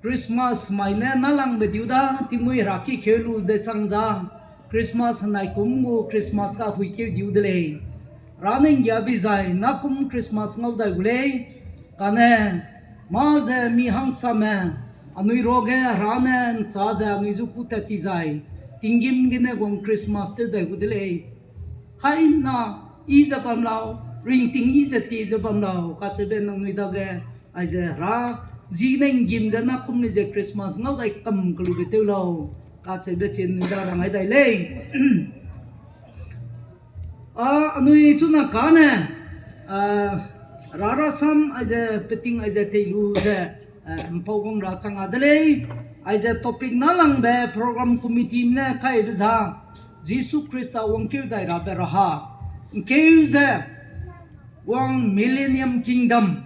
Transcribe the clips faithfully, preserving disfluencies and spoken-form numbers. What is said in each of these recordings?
Christmas mai ne nâlangbe diu da, tingmui heraki keu lu de chang za, Christmas henai kum gu Christmas kahuikeu diu de lei. Hera ne nggiabi zai, nâ kum Christmas ngau dai gu lei, kane, mâ ze mi hangsame, anui ruage Hera ne nchâ ze anui zu kû tat ti zai, tinggîm gene guang Christmas tew dai gu de lei. Haimna, i ze bam lau, ringting i ze tie ze bam lau, kacheube nangnui dage, aize Hera, zi ne nggîm ze nâ kum lei ze Christmas ngau dai kam kelube tew lau, kacheube chie nangnui da rang ai dai lei. A, anui chuna kane, a, Hera rasam aize peting aize tei lu ze, a, ’mpau guang ra chang a de lei, aize topic nâlangbe program committee ne kaibe za, Jisu Khrista wangkeu dai rabe raha, ’ngkeu ze, wang Millennium Kingdom,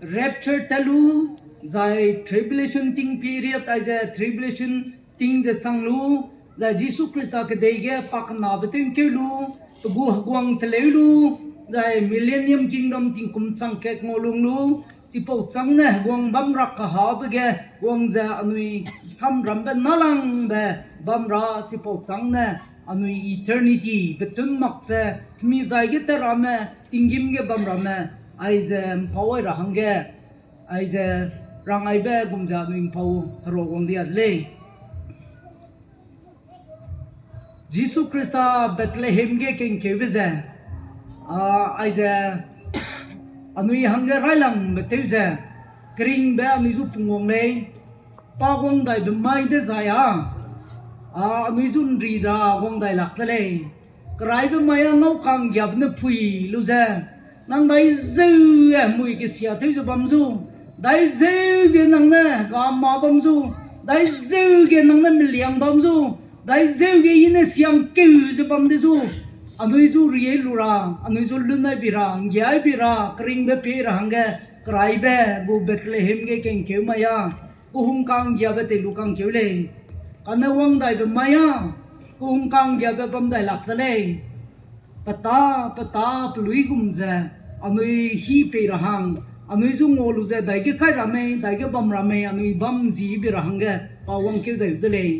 rapture tat lu, zai tribulation ting period aize tribulation ting ze chang lu, zai Jisu Khrista kedei ge pakenabe tew ’ngkeu lu, pe gu heguang teleu lu, zai Millennium Kingdom tingkum chang kat ngau lung lu, chipau châng ne heguang bam ra kahabe ge wang ze anui samrambe nâlangbe bam ra chipau châng ne anui eternity betun mak ze, mi zai ge tat ramme, tinggîm ge bam ramme, aize ’mpau ai ra hangge, aize rang aibe gum ze anui ’mpau herua wang di a de lei. Jisu Khrista Bethlehem ge kengkeube ze, a, aize anui hangge railangbe tew ze, keringbe anui zu pungwang lei, pa guang daibe mai dezai a, a, anui zu ’nri ra guang dai lak de lei. Keraibe mai a ngau ka'nggiabe ne pui lu ze, nang daizeu ge mui kesia tew ze bam zu, daizeu ge nang ne hega ma bam zu, daizeu ge nang ne meliang bam zu, daizeu ge i ne siangkeu ze bam de zu, anui zu riei lu ra, anui zu lun ai bi ra, ’nggiai bi ra, keringbe pie ra hangge, keraibe gu Bethlehem ge kengkeu mai a, kehung ka'nggiabe tei lu ka'ngkeu lei. Kane wang daibe mai a, kehung ka'nggiabe bam dai lak de lei. Petâ, petâ, peluî gum ze, anui hî pei ra hang, anui zu ngau lu ze, daige kai ra mei, daige bam ra mei, anui bam ’nzibe ra hangge, pa wangkeu dai gu de lei.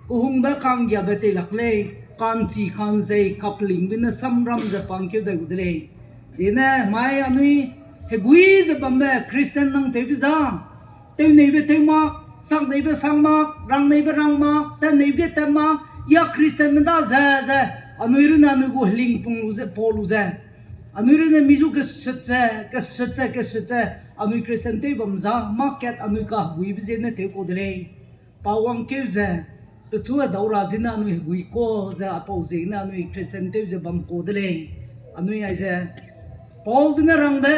Kehungbe ka'nggiabe tei lak lei, ka'nchi ka'nzei kapelingbe ne samram ze pa ’ngkeu dai gu de lei. Zene mai anui hegui ze bambe Christian nang tewbe za, tewneibe tew mak, sakneibe sak mak, rangneibe rang mak, tatneibe ge tat mak, ya Christianme da ze ze, anui runne anui gu helingpung lu ze, pau lu ze, anui runne mi zu kesut ze, kesut ze, kesut ze, anui Christian tew bam za, market anui kaheguibe ziene tew kau de lei. Pa wangkeu ze, pechu hedau ra ziene anui hegui kau ze, apau ziegene anui Christian tew ze bam kau de lei. Anui aize, Paulbe ne rangbe,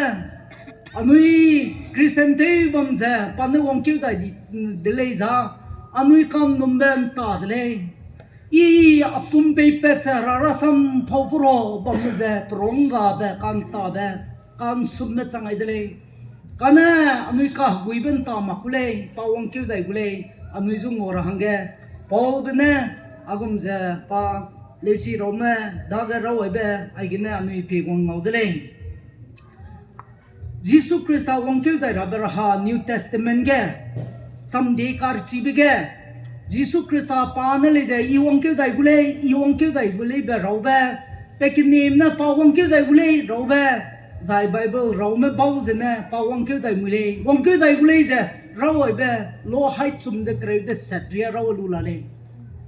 anui Christian tew bam ze, pa ne wangkeu dai di, de lei za, anui ka'nnumbe ’nta de lei. I a pum peipat ze Hera rasam pau pera bamme ze, peronggabe, ka'ntabe, ka'nsumbe chang ai de lei. Kane anui kaheguibe ’nta mak gu lei, pa wangkeu dai gu lei, anui zu ngau ra hangge, Paulbe ne, a gum ze pa leuchi raume, dage rau aibe, aigene anui pie guang ngau de lei. Jisu Khrista wangkeu dai rabe raha New Testament ge, samdie karchibe ge, Jisu Khrista pa ne lei ze, I wangkeu dai gu lei, I wangkeu dai gu lei be raube, pe keneme ne pa wangkeu dai gu lei raube, zai Bible raume bau zene pa wangkeu dai mui lei, wangkeu dai gu lei ze, rau aibe, lo hai chum ze kereu de set ria rau lu la lei.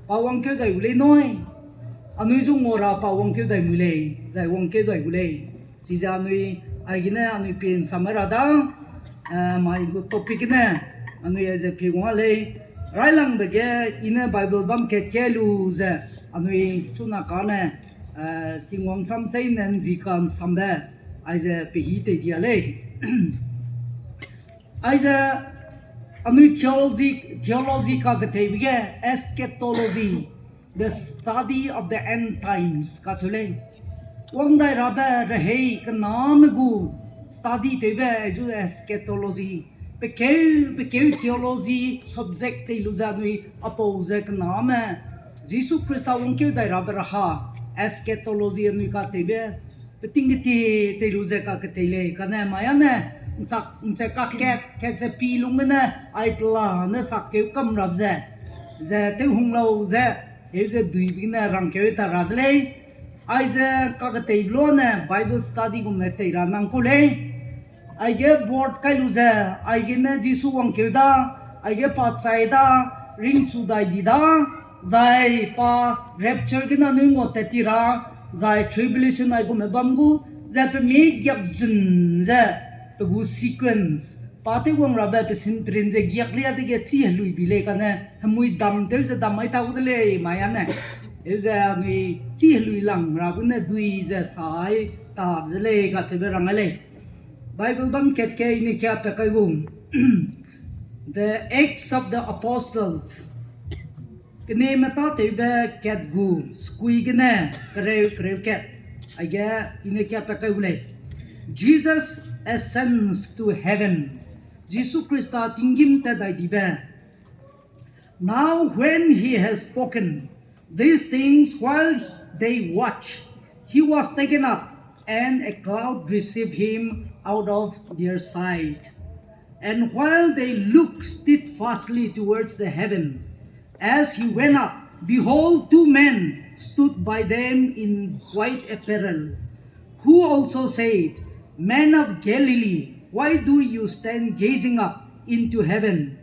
Pa wangkeu dai gu lei nui, anui zu ngau ra pa wangkeu dai mui lei, zai wangkeu dai gu lei. Chize anui, aigene anui pie ’nsam ra da, eh, mai gu topic gene, anui aize pie guang lei, railangbe ge, I ne Bible bam kat ke lu ze, anui chuna kane, eh, Tingwang sam cheîne ’nzi ka'nsambe, aize pehî tei dia lei. Aize anui theology, theology kaketeibe ge eschatology, the study of the end times kacheu lei. Wang dai rabe rehei kename gu study tewbe zu eschatology. Pekeu, pekeu theology subject tei lu ze anui apau ze kename Jisu Khrista wangkeu dai rabe raha eschatology anui kateibe peting ketie tei lu ze kaketei lei, kane mai ane, nchak, nche kakat, kat ze pi lung gene, ai pela ne sakkeu kam rap ze, ze tew hung lau ze, heu ze duibe gene rangkeu ta ra de lei. Aize kaketei lane Bible study gum ne tei ra nang kau lei. Aige board kai lu ze, aigene Jisu wangkeu da, aige pa chai da, ringchu dai di da, zai pa rapture gene anui ngau tat ti ra, zai tribulation aigum ne bam gu, ze pe mi giak zun ze, pe gu sequence, pa tew wang rabe pe sin perin ze giak lia dege chî helui bi lei kane, hemui dam tew ze dam mai ta gu de lei mai ane. Heu ze anui chî helui lang ra gu ne dui ze sai ta de lei kacheube rang a lei. Bible bam kat ke i ne kia pa kai gu. The Acts of the Apostles. Keneme tâtewbe kat gu, sekui gene, kereu, kereu kat. Aige, i ne kia pa kai gu lei. Jesus ascends to heaven. Jisu Krista tinggîm tat dai dibe. Now when he has spoken these things while they watched, he was taken up, and a cloud received him out of their sight. And while they looked steadfastly towards the heaven, as he went up, behold, two men stood by them in white apparel, who also said, Men of Galilee, why do you stand gazing up into heaven?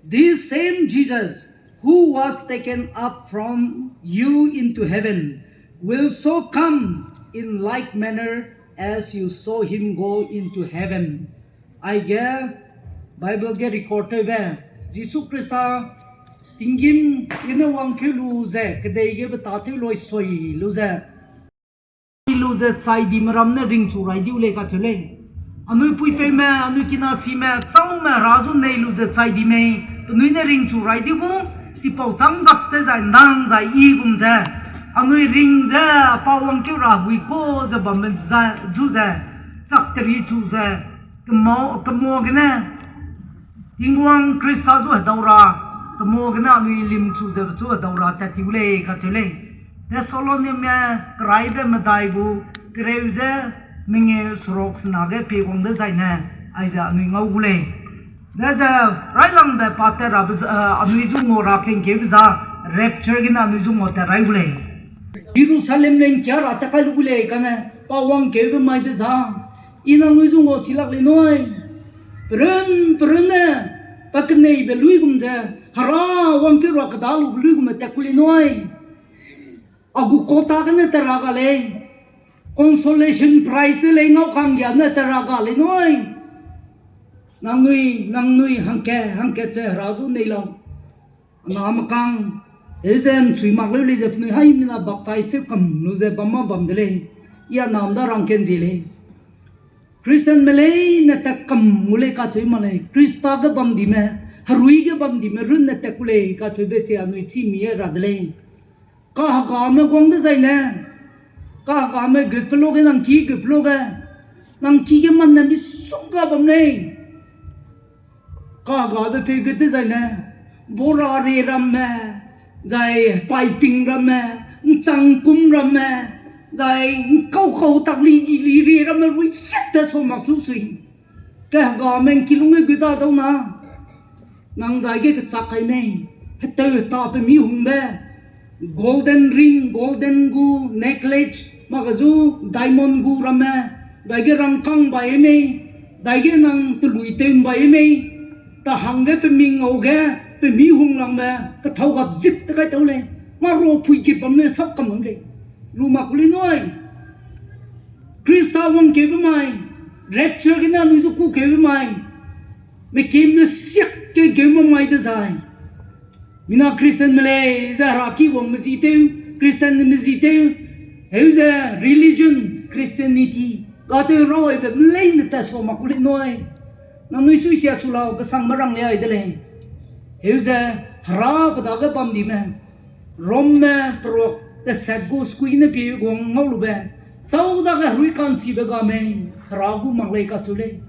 This same Jesus who was taken up from you into heaven will so come in like manner as you saw him go into heaven. Aige Bible ge record tewbe, Jisu Krista tinggîm gene wangkeu lu ze, kedei ge beta tew loi soi lu ze, lu ze chai dime ram ne ringchu rai diu lei kacheu lei. Anui puipeume, anui kinasime, châume hera zu nei lu ze chai di mei, penui ne ringchu rai di gu, chipau châng gap te zai ndang zai i gum ze, anui ring ze, pa wangkeu ra hui ka ze bambe za, zu ze, chak teri chu ze, kemau, kemua gene, Tingwang Krista zu hedau ra, kemua gene anui lim chu ze chu hedau ra tat ti gu lei kacheu lei. Thessaloniame keraibe medai gu, kereu ze mengeu seruk sena ge pie wang dezaine, aize anui ngau gu lei. Deze railangbe pa tat rabe, eh, anui zu ngau ra kengkeube za, rapture gene anui zu ngau tat rai gu lei. Jerusalem lei ngkia ra tat kai lu gu lei kane, pa wangkeube mai de za, i nangnui zu ngau chi lak lei nui. Perun, perunne, pa keneibe luigum ze, hera wangkeu ra keda lube luigum tat ku lei nui. A gu quota gene tat ra ga lei. Consolation prize de lei ngau kanggia ne tat ra ga lei nui. Nangnui, nangnui hangke, hangke ze hera zu nei lau. Aname kang, heu ze nchui mak leu lei ze penui haimena baptize tew kam lu ze bam ma bam de lei. I anam da rangken zie lei. Christianme leine tat kam gu lei kacheu mak lei. Krista ge bam dime, herui ge bam dime runne tat ku lei kacheube che anui chî mi ra de lei. Kahegame guang dezaine, kahegame gutpe luge nang ki gutpe luge, nang ki ge manne misuk ga bam lei. Kahegabe peu gut dezaine, bora re ramme, zai piping ramme, nchangkum ramme, zai nkau kau tak li gi li re ramme ruiet te sau mak chu sui. Kahegame ngkilung ge gut da dau na. Nang dai ge kechak kai mei, heteu heta pe mi hungbe, golden ring, golden gu necklace, mak ge zu diamond gu ramme, dai ge rangkâng bai mei, dai ge nang telui tew bai mei, ta hangge pe mi ngau ge, pe mi hung langbe, kethâu gap zip te kai tau lei, mâ ro pui gip bam lei, sap kam bam lei, lu mak ku lei nui. Krista wangkeube mai, rapture gene anui zu kukeube mai, mekime siak kengkeube mai dezai. Mina Christianme lei ze hera ki wangme zi tew, Christianme zi tew, heu ze religion, Christianity, katew raw aibe meleine tat sua mak ku lei nui. Nangnui suisia su lau, kesangme rang lei ai de lei. Heu ze hera pe dage bam dime, Romme peruak tesat gu sukui ne pie guang ngau lube, chau dage herui ka'nchibe ga mei, hera gu mak lei kacheu lei.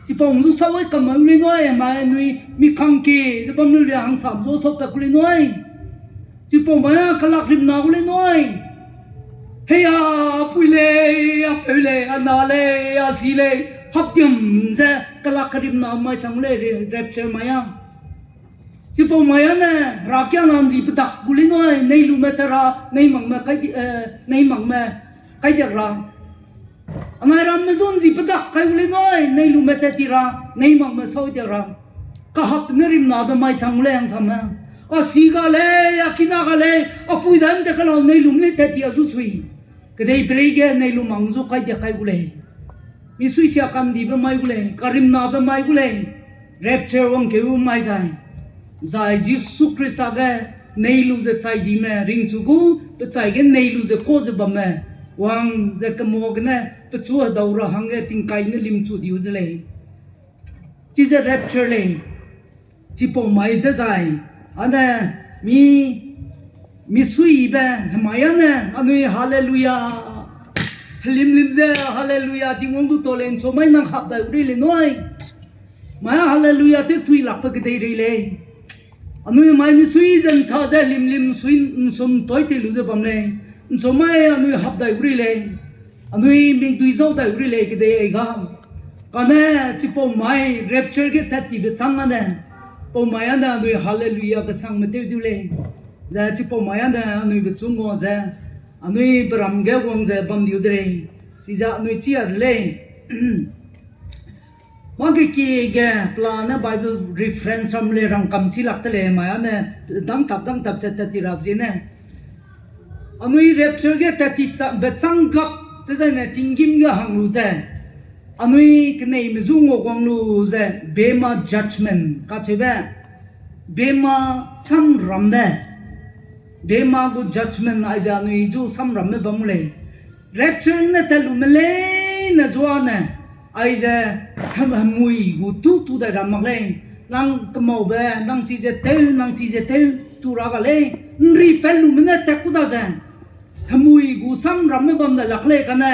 Chipau zu sau ai kam mak lei nui, mai nui mi kangke ze bam lu lei hangsam zu saupat ku lei nui. Chipau mai a kelak rimna gu lei nui. Hei a, apui lei, apeu lei, ana lei, azi lei, Hapdiam ze kelak kerimna mai chang lei rapture mai a. Chipau mai a ne, herakiangna ’nzi pedak gu lei nui, neilume te ra, neimangme kai di, eh, neimangme kai diak ra. Anai ramme zu ’nzi pedak kai gu lei nui, neilume tat ti ra, neimangme sau diak ra. Kahap ne rimnabe mai chang gu lei hangsame. A si ga lei, a kina ga lei, a pui dam te kelau neilum lei tat ti a zu sui. Kedeiperei ge neilum mang zu kai diak kai gu lei. Misui sia kandibe mai gu lei, karimnabe mai gu lei, rapture wangkeu mai zai. Zai Jisu Khrista ge neilu ze chai dime ringchu gu, pechai ge neilu ze ka ze bamme, wang ze kemua gene pechu hedau ra hangge tingkai ne limchu diu de lei. Chize rapture lei. Chipau mai dezai, ane mi, misuibe hemai ane anui hallelujah, helimlim ze hallelujah, Tingwang zu tau lei, ’nchumai nang hap dai gu rei lei nui. Mai hallelujah tew tui lakbe kedeirei lei. Anui mai misui ze ’nta ze helimlim sui ’nsum toi tei lu ze bam lei. ’Nchumai anui hap dai gu rei lei. Anui mikdui zau dai gu rei lei kedei ai ga. Kane chipau mai rapture ge tat tibe châng ane, pau mai ane anui hallelujah kesangme tew diu lei. Ze chipau mai ane anui bechu ngua ze, anui beram ge wang ze bam diu de lei. Chize anui chia de lei. Mâ ge ki ge pelane Bible reference ram le rangkam chi lak de lei mai ane dangtap dangtap ze tat ti rap ziene. Anui rapture ge tat ti cha-, be châng gap dezaine tinggîm ge hang lu ze, anui keneime zu nguaguang lu ze, bema judgment kacheube, bema samrambe, bema gu judgment aize anui zu samrambe bam gu lei. Rapture ne tat lume leine zuane, aize hem-, hemui gu tu tu dai ra mak lei. Nang kemaube, nang chize tew, nang chize tew, tu ra ga lei. ’Nri pat lume ne tat ku da ze, hemui gu samrambe bam dai lak lei kane.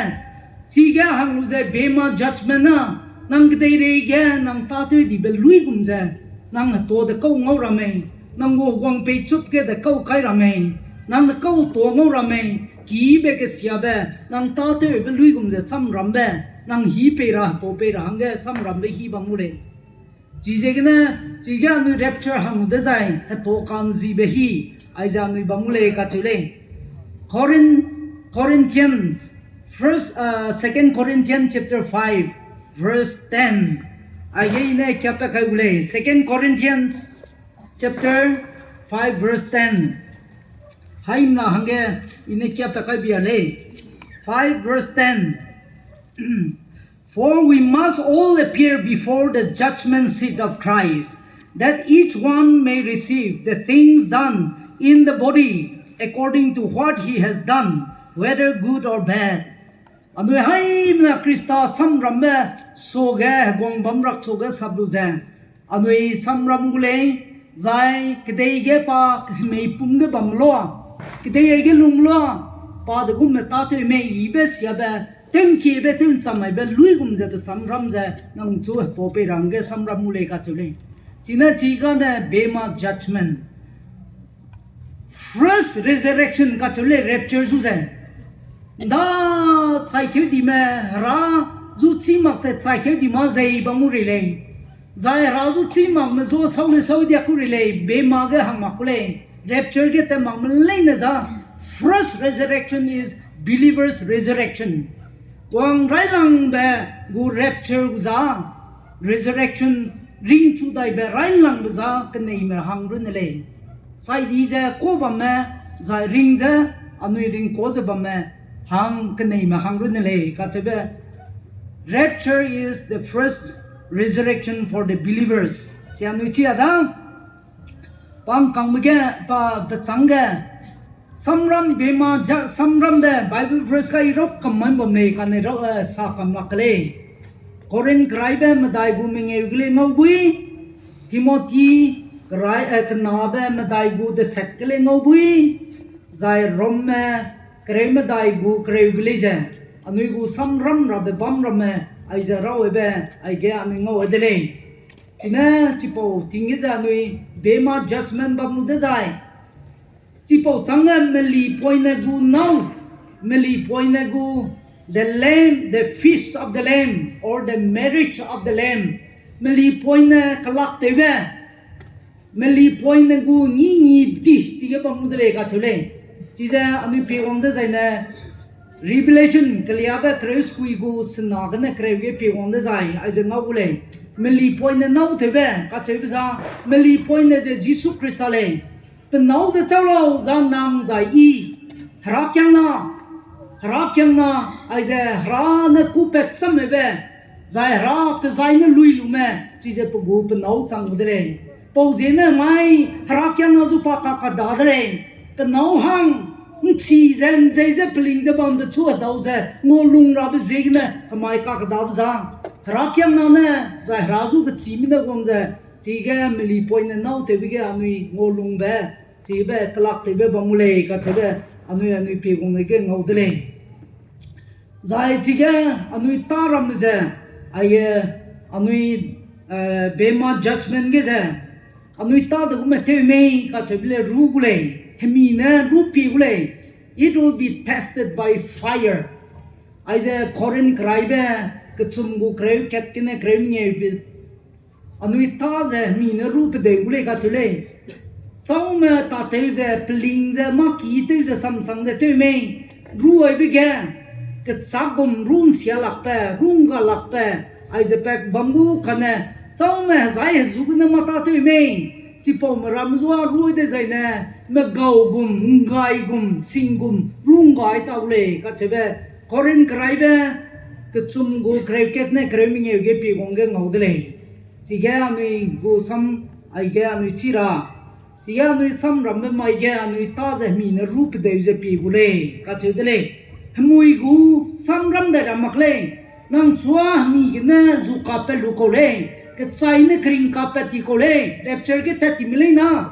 Chige hang lu ze bema judgment na, nang kedeirei ge nang tâtew dibe luigum ze, nang hetau de kau ngau ra mei, nang gu guang peichup ge de kau kai ra mei, nang de kau tau ngau ra mei, kibe kesiabe, nang tâtewbe luigum ze samrambe, nang hî pei ra, hetau pei ra hangge samrambe hî bam gu lei. Chizegene, chige anui rapture hang dezai, hetau ka'nzibe hî, aize anui bam gu lei kacheu lei. Corin-, Corinthians, first, uh, Second Corinthians chapter five, verse ten. Aige i ne kiapat kai gu lei. Second Corinthians chapter five, verse ten. Haimna hangge i ne kiapat kai bia lei. Five verse ten. For we must all appear before the judgment seat of Christ, that each one may receive the things done in the body according to what he has done, whether good or bad. Anui haimena Khrista samrambe suage heguang bam rak suage sap lu ze, anui samram gu lei, zai kedei ge pa hemei pum ge bam lua, kedei ge lung lua, pa de gumme tâtew mei yibe siabe, tew'nkiebe tew'ncham maibe luigum ze pe samram ze nang chu hetau pei ra hangge samram gu lei kacheu lei. Chine chigane bema judgment. First resurrection kacheu lei rapture zu ze. ’Nda chaikeu dime, hera zu chî mak ze chaikeu dime zei bam gu rei lei. Zai hera zu chî makme zu sau le sau diak ku rei lei, bema ge hang mak ku lei. Rapture ge tat makme leine za. First resurrection is believer's resurrection. Wang railangbe gu rapture gu za, resurrection, ringchu daibe railangbe za keneime hang runne lei. Saidi ze kau bamme, zai ring ze, anui ringkau ze bamme, hang keneime hang runne lei kacheube. Rapture is the first resurrection for the believers. Chi anui chi a da, pa ’ngkangme ge, pa bechâng ge, samram bema ja samrambe Bible verse ka i rau kam man bam lei, kane rau, eh, sa kam lak lei. Corinth keraibe medai gu mengeu ge lei ngau bui, Timothy kerai, eh, kenabe medai gu deset ge lei ngau bui, zai Romme kereu medai gu kereu ge lei ze, anui gu samram rabe bam ramme, aize raube, aige anui ngau de lei. Chine chipau ting ge ze anui bema judgment bam lu dezai. Chipau chângge meli poine gu nâu, meli poine gu The Lamb, the Feast of the Lamb, or the Marriage of the Lamb. Melipoine kelak tewbe, melipoine gu ngi ngi di chige bam gu de lei kacheu lei. Chize anui pie wang dezaine, Revelation keliabe kereu sekui gu sena gene kereu ge pie wang dezai, aize ngau gu lei. Melipoine nâu tewbe kacheube za, melipoine ze Jisu Khrista lei. Pe nâu ze chau lau za nang zai i. Herakiangna, herakiangna, aize Hera ne kûpat sammeube, zai Hera pe zaine lui lume, chize pe gu pe nâu chang gu de lei. Pau ziegene mai herakiangna zu pa kakada de lei. Pe nâu hang, ’nchi ze ’nzei ze peling ze bambe chu hedau ze ngua lung rabe ziegene hemai kakedabe za, herakiangna ne, zai Hera zu kechîme ne guang ze, chige melipoine nâu tewbe ge anui ngua lungbe, chibe kelak tewbe bam gu lei kacheube, anui anui pie gung lei ge ngau de lei. Zai chige anui tâ ramme ze, aige anui, eh, bema judgment ge ze, anui tâ de gume tew mei kacheube le ru gu lei, hemi ne ru pie gu lei, it will be tested by fire. Aize Corinth keraibe, kechum gu kereu kat gene kereu mengeu be, anui tâ ze hemi ne ru pedeu gu lei kacheu lei. Chaume tâtew ze, peling ze, mâ ki tew ze, samsang ze tew mei, ru aibe ge, kechâk gum ru ’nsia lakbe, ru ’ngga lakbe, aize pat bam gu kane, chaume hezai hezu gene mâ tâtew mei, chipaume ram zua ru dezaine, megau gum, ’nggai gum, sing gum, ru ’nggai tau lei kacheube, Corinth keraibe, kechum gu kereu kat ne kereu mengeu ge pie wang ge ngau de lei. Chige anui gu sam, aige anui chi ra. Chige anui samrambe mai ge anui tâ ze hemi ne ru pedeu ze pie gu lei kacheu de lei. Hemui gu samram dai ra mak lei. Nang chua hemi gene zu kapat lu kau lei. Kechai ne kering kapat ti kau lei. Rapture ge tat ti me leina.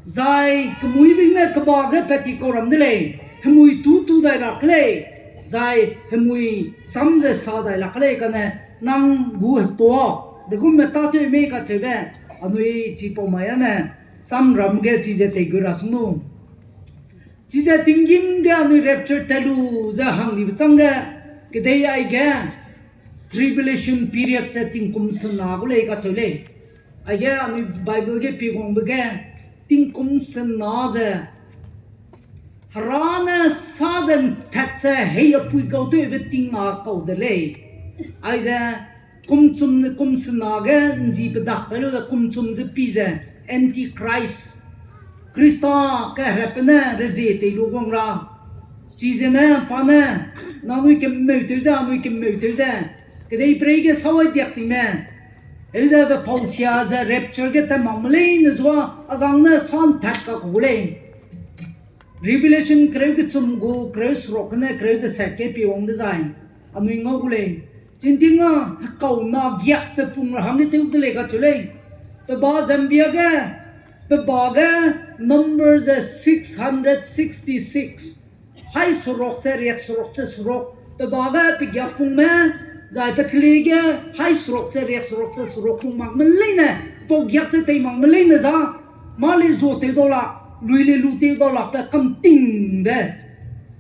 Zai kemuibe gene keba ge pat ti kau ram de lei. Hemui tu tu dai lak lei. Zai hemui sam ze sa dai lak lei kane nang gu hetua. Degume tâtew mei kacheube. Anui chipau mai ane. Samram ge chize tei gu ra sung nu. Chize tinggîm ge anui rapture tat lu ze hang dibe chângge, kedei aige, tribulation period ze tingkum sena gu lei kacheu lei. Aige anui Bible ge pie guangbe ge, tingkum sena ze, Hera ne sa ze ’ntat ze hei apui kau tewbe ting a kau de lei. Aize, kum chum, kum sena ge ’nji pedakbe lu ze kum chum ze pi ze, Antichrist. Khrista kaherepe ne rezie tei lu guang ra. Chize ne pa ne, nanui kemeu tew ze, anui kemeu tew ze, kedeiperei ge sâu ai diak time. Heuze pe pausia ze rapture ge tat mak me leine zua, azang ne sa ’ntat ka ku lei. Revelation kereu kechum gu kereu seruk gene kereu deset ge pie wang dezai, anui ngau gu lei. Chinding a hekau na giak ze pung ra hangge tew de lei kacheu lei. Pe ba Zambia ge, pe ba ge number ze six hundred sixty-six. Hai seruk ze riak seruk ze seruk. Pe ba ge pe giak pungme, zai pe keli ge hai seruk ze riak seruk ze seruk pung mak me leine, pau giak ze tei mak me leine za, mâ le zuatew dau lak, lui le lutew dau lakbe kamtingbe.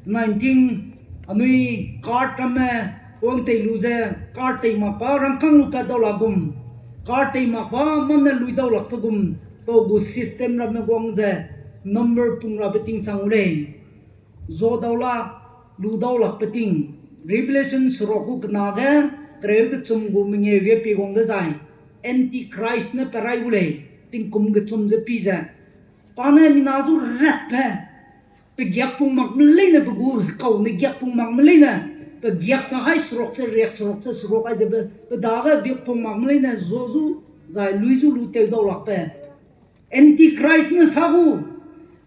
Nineteen, anui card ramme, wang tei lu ze, card tei mak pa rangkâng lu pat dau lak gum, card tei mak pa mâne lui dau lakbe gum, pau gu system ramme guang ze, number pung rabe ting chang gu lei. Zuadau lak, ludau lakbe ting, Revelation seruk gu kena ge, kereu kechum gu mengeu ge pie guang dezai, Antichrist ne perai gu lei, tingkum kechum ze pi ze. Pa ne mina zu ratbe, pe giak pung mak me leine pe gu hekau ne giak pung mak me leine, pe giak ze hai seruk ze riak seruk ze seruk ai ze pe, pe dage biak pung mak me leine zua zu, zai lui zu lutew dau lakbe. Antichrist ne sa gu,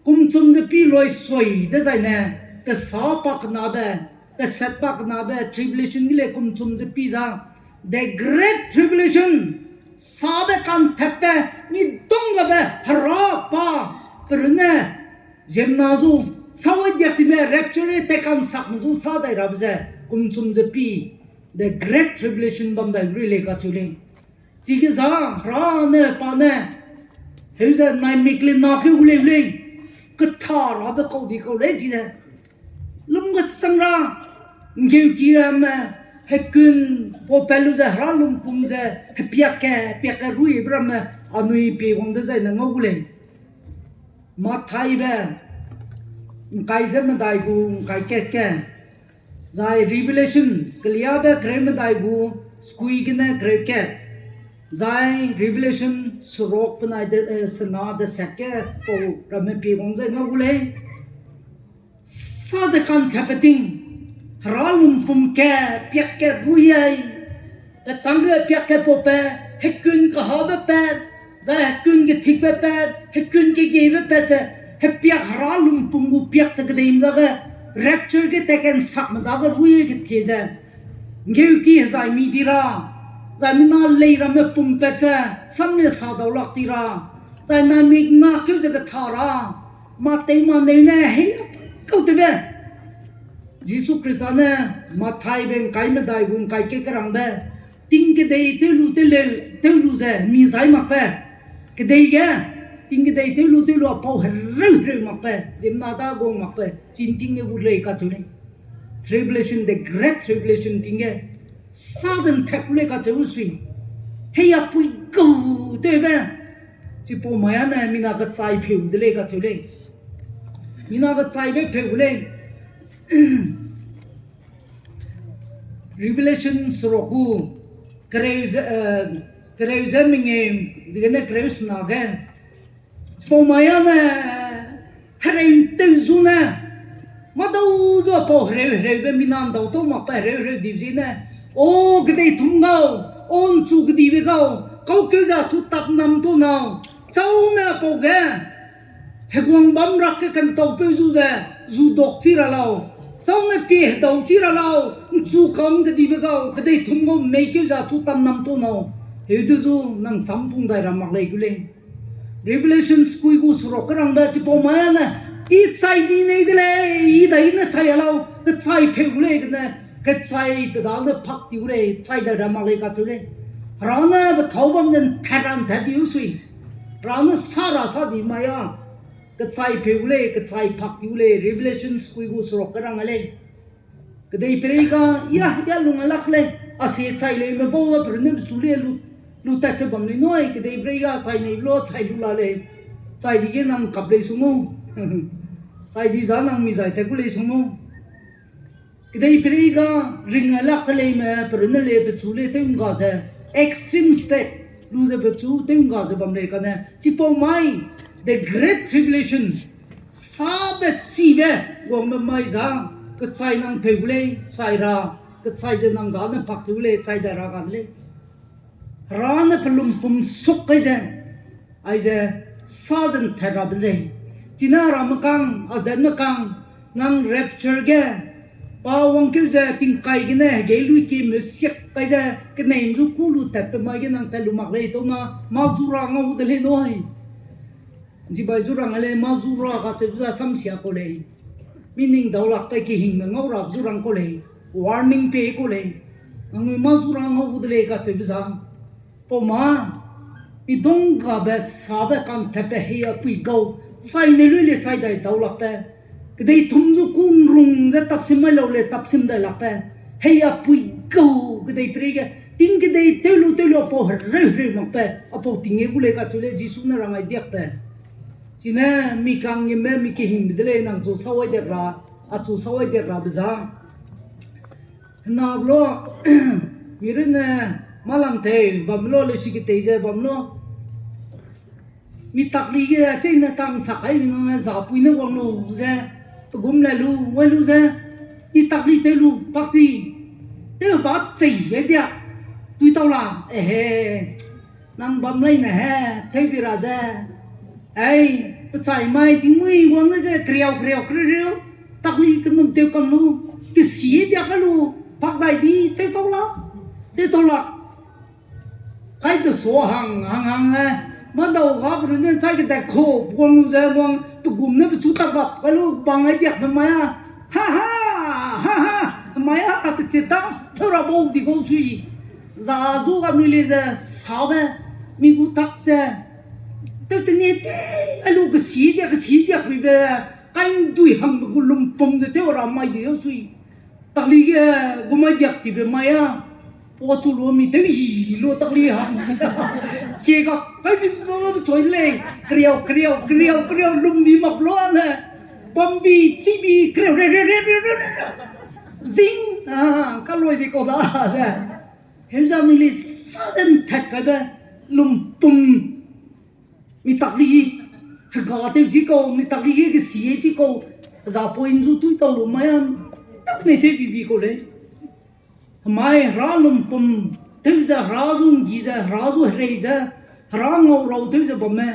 kum chum ze pi loi soi dezaine, pe sa pa kenabe, pe set pa kenabe, tribulation ge lei kum chum ze pi za, the great tribulation, sabe kanthatbe, mi dunggabe, hera pa, pe runne, ziemmena zu, sâu ai diak time, rapture te kansakme zu sa dai rabe ze, kum chum ze pi, the great tribulation bam dai rui lei kacheu lei. Chige za, hera ne, pa ne, heuze naimik le na keu gu lei lei, ketha rabe kau di kau lei chige. Lum kesang ra, Nggeuki ramme, hekun, pau pat lu ze hera lumpum ze, hepiak ke, hepiak ke ruibe ramme, anui pie wang dezaine ngau gu lei. Mathaibe, ngkai ze medai gu, ngkai kat ke. Zai Revelation, keliabe kereu medai gu, sekui gene kereu kat. Zai Revelation seruk penai de, eh, sena deset ke pau ramme pie wang ze ngau gu lei. Sa ze kanthabe ting, hera lumpum ke, piak ke rui ai, kechangge piak ke pau pat, hekun kahabe pat, zai hekun kethikbe pat, hekun kegeibe pat ze, hepiak hera lumpum gu piak ze kedei dage, rapture ge tat ke nsakme dage rui kethie ze, nggeuki hezai mi di ra, zai mina lei ramme pum pat ze, samme sa dau lak ti ra, zai na mik na keu ze ketha ra, mâ tew mâ neu ne hei apui kau tewbe. Jisu Khrista ne Mathaibe ngkai medai gu ngkai ke kerangbe, ting kedei tew lu tew leu, tew lu ze mi zai makbe. Kedei ge, ting kedei tew lu tew lu a pau hereu hereu makbe, ziemmena da guang makbe, chin ting ge gu lei kacheu lei. Tribulation, the great tribulation ting ge, sa ze ntak gu lei kacheu sui. Hei apui kau tewbe. Chipau mai ane mina kechai pheu de lei kacheu lei. Mina kechaibe pheu gu lei. Revelation seruk gu, kereu ze, eh, kereu ze mengeu, degene kereu sena ge. Chipau mai ane, hereu tew zu ne, mâdau zu a pau hereu hereube mina ndau tau makbe hereu hereu dibe ziene, o kedei tum gau, o nchu kedibe gau, kaukeu ze achu tap nam tu nau, châu ne pau ge, heguang bam rak ge kantaupeu zu ze, zu dok chi ra lau, châu ne pie hedau chi ra lau, nchu kam kedibe gau, kedei tum gau meikeu ze achu tap nam tu nau, heu de zu nang sampung dai ra mak lei gu lei. Revelation sekui gu seruk kerangbe chipau mai ane, i chai di nei de lei, i dai ne chai a lau, kechai pheu gu lei gene, kechai pe dane pak ti gu lei, chai dai ra mak lei kacheu lei. Hera ne pethâu bam ze ntat ra ntat di u sui. Hera ne sa ra sa di mai a. Kechai pheu gu lei, kechai pak ti gu lei, Revelation sekui gu seruk kerang a lei. Kedeiperei ga, ya, ya lung a lak lei, a sie chai lei, me bau a perunne pechu lei lu, lu tat ze bam lei nui, kedeiperei ga chai nei lu, chai lu la lei, chai di ge nang kap lei sung u. Chai di za nang mi zai tat gu lei sung u. Kedeiperei ga ring a lak te leime perunne lei pechu lei tew ngga ze, extreme step lu ze pechu tew ngga ze bam lei kane, chipau mai, the great tribulation, sabe chibe, guangbe mai za, kechai nang pheu gu lei, chai ra, kechai ze nang dane pak tew lei, chai dai ra ga de lei. Hera ne pelumpum suk kai ze, aize sa ze ntat rabe lei. Chine ramme kang, a zenme kang, nang rapture ge, pa wangkeu ze tingkai gene hegei lui ki me siak kai ze, keneim zu kû lu tatbe mai ge nang tat lu mak lei, tau na, mâ zu ra ngau de lei nui. Nchibai zu rang a lei, mâ zu ra kacheube za samsia kau lei. Mi ning dau lak pe kehingme ngau ra zu rang kau lei. Warning pe kau lei. Nangnui mâ zu ra ngau gu de lei kacheube za. Pau ma, mi dunggabe sabe kanthatbe hei a pui gau, chai ne lui le chai dai dau lak pe. Kedei thum zu kû nrung ze tapsim mai lau le tapsim dai lak pe. Hei a pui gau kedeiperei ge, ting kedei tew lu tew lu a pau hereu hereu mak pe, a pau ting e gu lei kacheu lei Jisu ne rang ai diak pe. Chine mi kanggimbe mi kehingbe de lei nang chu sâu ai diak ra, a chu sâu ai diak rabe za. Hena be la, mi runne mâ lang tei bam la leusi ketei ze bam la. Mi takli ge cheine tang sak kai mi nang zapui ne wang lu ze, pegum le lu, wai lu ze, mi takli tew lu, pak ti, tew ba chei e dia, tui tau la, ehe, nang bam leine he, tewbi ra ze, ei, pechai mai tingmui wang ne ge keriau keriau keriau, takli kenum tew kam lu, kesi dia kai lu, pak dai di, tew tau la, tew tau la. Kai de sa hang, hang hang le, mâdau ga pe runne chai kedat kau, wang lu ze wang, pegum ne pechu tak gap kai lu, bang ai diak pe mai a, ha ha, ha ha, mai a, a peche ta, tew ra bau di gau sui. Za zu ga nui le ze, sabe, mi gu tak ze, tew teni te, a lu kesi dia, kesi dia puibe, kai ndui hangbe gu lumpum ze tew ra mai di gau sui. Takli ge gumai diak tibe mai a, pa chu lu mi tew hi lu takli ha. Kie ga, hai bi lu choi lei, keriau, keriau, keriau, keriau, lum bi mak lu ne. Bambi, chibi, keriau, re, re, re. Zing, a, ka loi di kau da, ze. Heuza mi le sa zen tat kaibe, lumpum. Mi takli, hega tew chi kau, mi takli ge gesi e chi kau, za point zu tui tau lu mai a, tak ne tew bi bi kau lei. Hemai hera lumpum, tew ze hera zu nggi ze, hera zu herei ze, hera ngau rau tew ze bamme.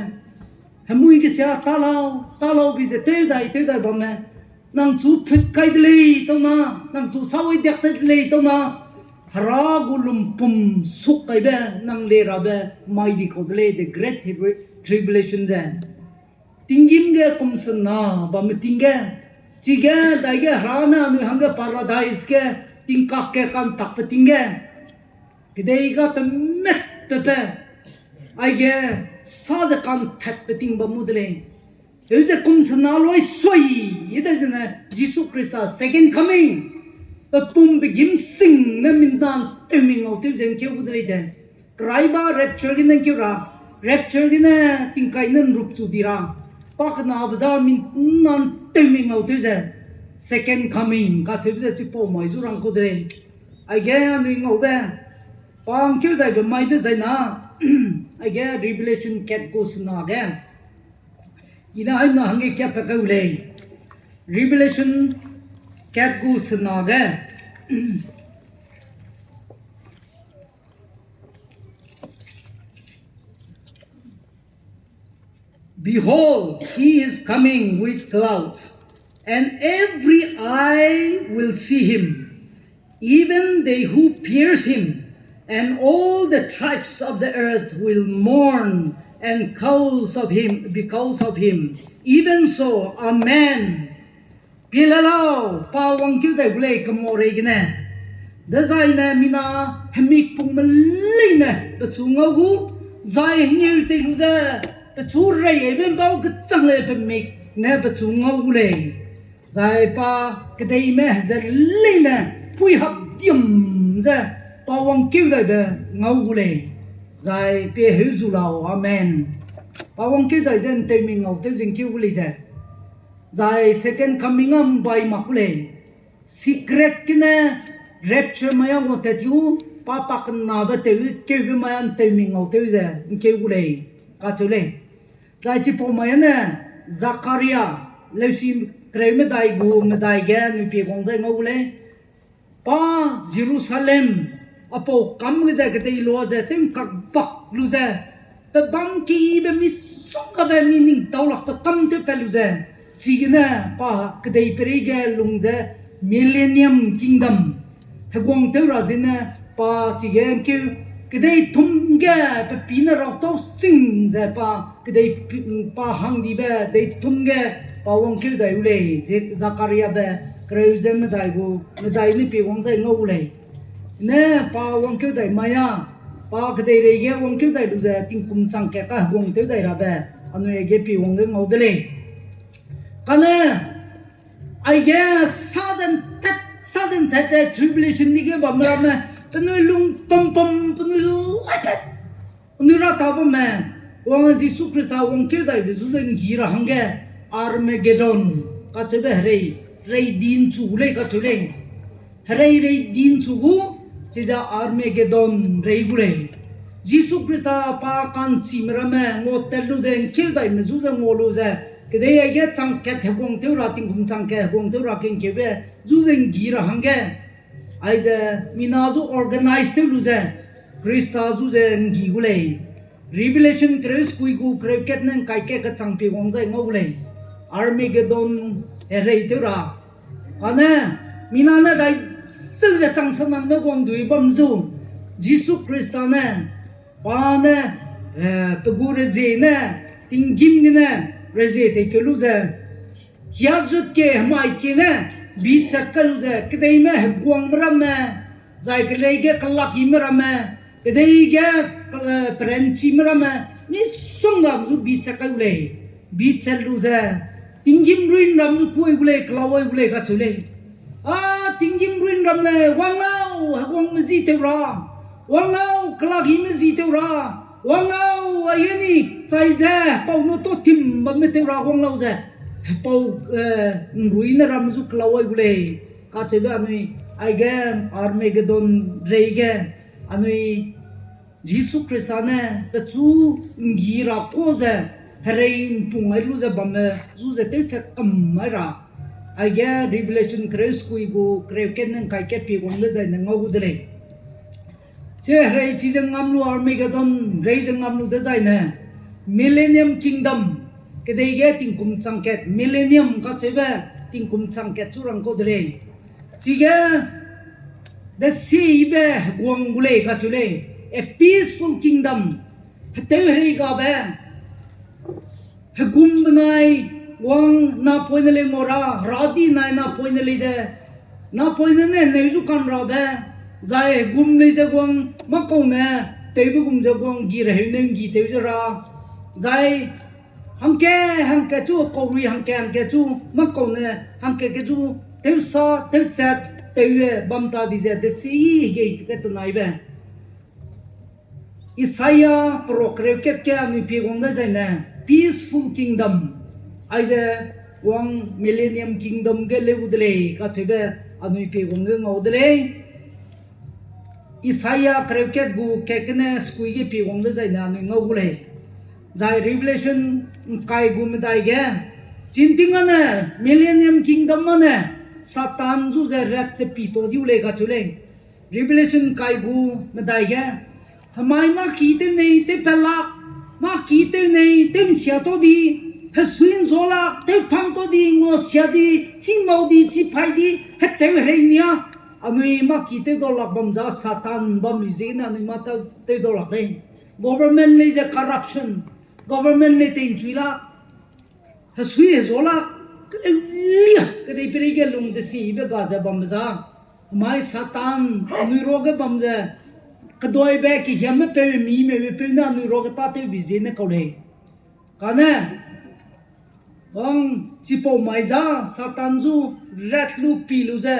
Hemui gesia ta lau, ta lau bi ze tew dai, tew dai bamme. Nang chu phut kai de lei tau na, nang chu sawai diak te de lei tau na, hera gu lumpum suk kaibe nang le rabe mai di kau de lei, the great tribulation ze. Tinggîm ge kum sena bamme ting ge, chige daige hera ne anui hangge paradise ge, tingkak ge kantakbe ting ge, kedei ga pe mat pe pe, aige sa ze kanthatbe ting bam mu de lei. Heuze kum sena loi sui, i de zene Jisu Khrista second coming, pe pum pe gîm sing ne mindan tewmi ngau tew ze nkeu gu de lei ze. Keraiba rapture gene nkeu ra, rapture gene tingkai ne nrup chu di ra, pa kenabe za mindan tewmi ngau tew ze, second coming kacheube ze chipau mai zu rang kau de lei. Aige anui ngaube, pa ngkeu daibe mai dezai na, aige Revelation kat gu sena ge. I ne aina hangge kiapat kau lei. Revelation kat gu sena ge. Behold, he is coming with clouds, and every eye will see him, even they who pierced him, and all the tribes of the earth will mourn and cause of him, because of him. Even so, amen. Pie le lau, pa wangkeu dai gu lei kemorei gene. Dezaine mina hemik pungme leine pechu ngau gu, zai hengeu tei lu ze, pechu rei eibe bau gechang lei pemik ne pechu ngau gu lei. Zai pa kedeime heze leine pui hap diam ze, pa wangkeu daibe ngau gu lei. Zai pie heu zu lau, amen. Pa wangkeu dai ze ntewmi ngau tew ze ngkeu gu lei ze. Zai second coming a mbai mak gu lei. Secret gene rapture mai a ngau tat u, pa pakenabe tew keube mai a ntewmi ngau tew ze ngkeu gu lei, kacheu lei. Zai chipau mai ne Zakaria, leusi kereu medai gu medai ge nui pie guang zai ngau gu lei. Pa Jerusalem, apau kam ge ze kedei lua ze, tew ngkak bak lu ze, pe bam keyibe misonggabe mi ningtau lakbe kam tew pat lu ze, chigene pa kedei pereige lung ze millennium kingdom heguang tew ra zene pa chige ngkeu, kedei thum ge pe pî ne rautau sing ze pa kedei pi-, pa hangdibe dei thum ge pa wangkeu dai u lei, ze Zakariabe kereu ze medai gu, medai ne pie wang zai ngau u lei. Ne pa wangkeu dai mai a, pa kedeireige wangkeu dai lu ze tingkum chang kat ka heguang tew dai rabe, anui aige pie wang ge ngau de lei. Kane, aige sa zen tat, sa zen tat te tribulation ni ge bamme ramme, penui lung pam pam, penui laipat, penui ra ta bamme, wang Jisu Khrista wangkeu daibe zu ze nggi ra hangge, Armageddon kacheube herei, rei di nchu gu lei kacheu lei. Herei rei di nchu gu, chize Armageddon rei gu lei. Jisu Khrista pa ka'nchime ramme ngua tat lu ze ngkeu daime zu ze ngua lu ze, kedei aige chang kat heguang tew ra, tingkum chang kat heguang tew ra kengkeube zu ze nggi ra hangge, aize mina zu organize tew lu ze, Khrista zu ze nggi gu lei. Revelation kereu sekui gu kereu kat ne ngkai kat kechang pie wang zai ngau gu lei. Armageddon herei tew ra. Kane, mina ne dai seu ze chang sanangme guang dui bam zu, Jisu Khrista ne, pa ne, eh, pe gu rezie ne, tinggîm gene, rezie teikeu lu ze, hiazut kie, hemai kie ne, bichat kai lu ze, kedeime heguangme ramme, zai kelei ge kelak ime ramme, kedei ge, eh, peranchime ramme, misongga zu bichat kai gu lei, bichat lu ze, tinggîm ruin ram zu kui gu lei, kelau ai gu lei kacheu lei. A, tinggîm ruinramme, wang lau, heguangme ji tew ra, wang lau, kelagîme ji tew ra, wang lau, aige ni chai ze, pau ne tâ tim bamme tew ra wang lau ze, pau, eh, nrui ne ramme zu kelau ai gu lei, kacheube anui, aige Armageddon reige, anui Jisu Khrista ne pechu nggi ra ka ze, herei mpung ai lu ze bamme zu ze tewchat kam mai ra. Aige Revelation kereu sekui gu kereu kat ne ngkai kat pie guang dezaine ngau gu de lei. Chi herei chi ze ngam lu Armageddon, rei ze ngam lu dezaine, Millennium Kingdom, kedei ge tingkum chang kat, Millennium kacheube tingkum chang kat chu rang kau de lei. Chige, desibe heguang gu lei kacheu lei, a peaceful kingdom, hetew herei gabe, hegum benai wang napoine lei ngau ra, heradi nai napoine lei ze, napoine ne neu zu kan rabe, zai hegum lei ze guang mâkau ne, tewbe gum ze guang gi reheu ne nggi tew ze ra, zai hangke, hangke chu, kaurui hangke, hangke chu, mâkau ne, hangke ke chu, tewsa, tewchat, tew ze bam ta di ze, desi hegei ke tenaibe. Isaia perok kereu kat ge anui pie guang dezaine, peaceful kingdom. Aize wang Millennium Kingdom ge leu de lei kacheube anui pie guang ge ngau de lei. Isaia kereu kat gu kat gene sekui ge pie guang dezaine anui ngau gu lei. Zai Revelation ngkai gu medai ge, chinting ane, Millennium Kingdom ane, Satan zu ze rat ze pi ta diu lei kacheu lei. Revelation ngkai gu medai ge, hemai mâ ki tew nei tewpat lak, mâ ki tew nei tew nsia ta di, hesui nzua lak, tewphang ta di, nguasia di, chî mau di, chî pai di, hetew herei nia, anui mâ ki tewdau lak bam za Satan bam li ziegene anui mâ tew, tewdau lak lei. Government lei ze corruption, government lei tei nchui lak, hesui hezua lak, keleu lia, kedeiperei ge lung desibe ga ze bambe za. Hemai Satan, anui ruage bam ze, keduaibe kehiamme peu, mimeube peu ne anui ruage tâtewbe ziene kau lei. Kane, wang chipau mai za, Satan zu rat lu pi lu ze,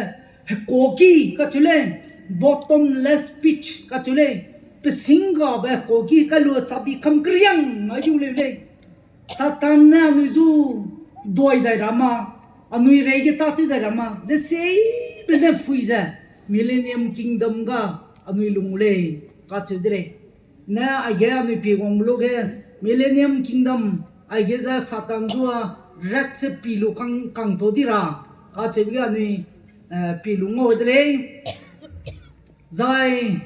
hekuaki kacheu lei, bottomless pit kacheu lei, pesing gabe hekuaki kai lu chabi kam keriang ngai diu leu lei. Satan ne anui zu duai dai ra ma, anui reige tâtew dai ra ma, deseibe ne pui ze, Millennium Kingdom ga anui lung gu lei, kacheu de lei. Ne aige anui pie guang lu ge, Millennium Kingdom, aige ze Satan zu a rat ze pi lu kang, kang ta di ra, kacheube ge anui, eh, pie lu ngau de lei. Zai,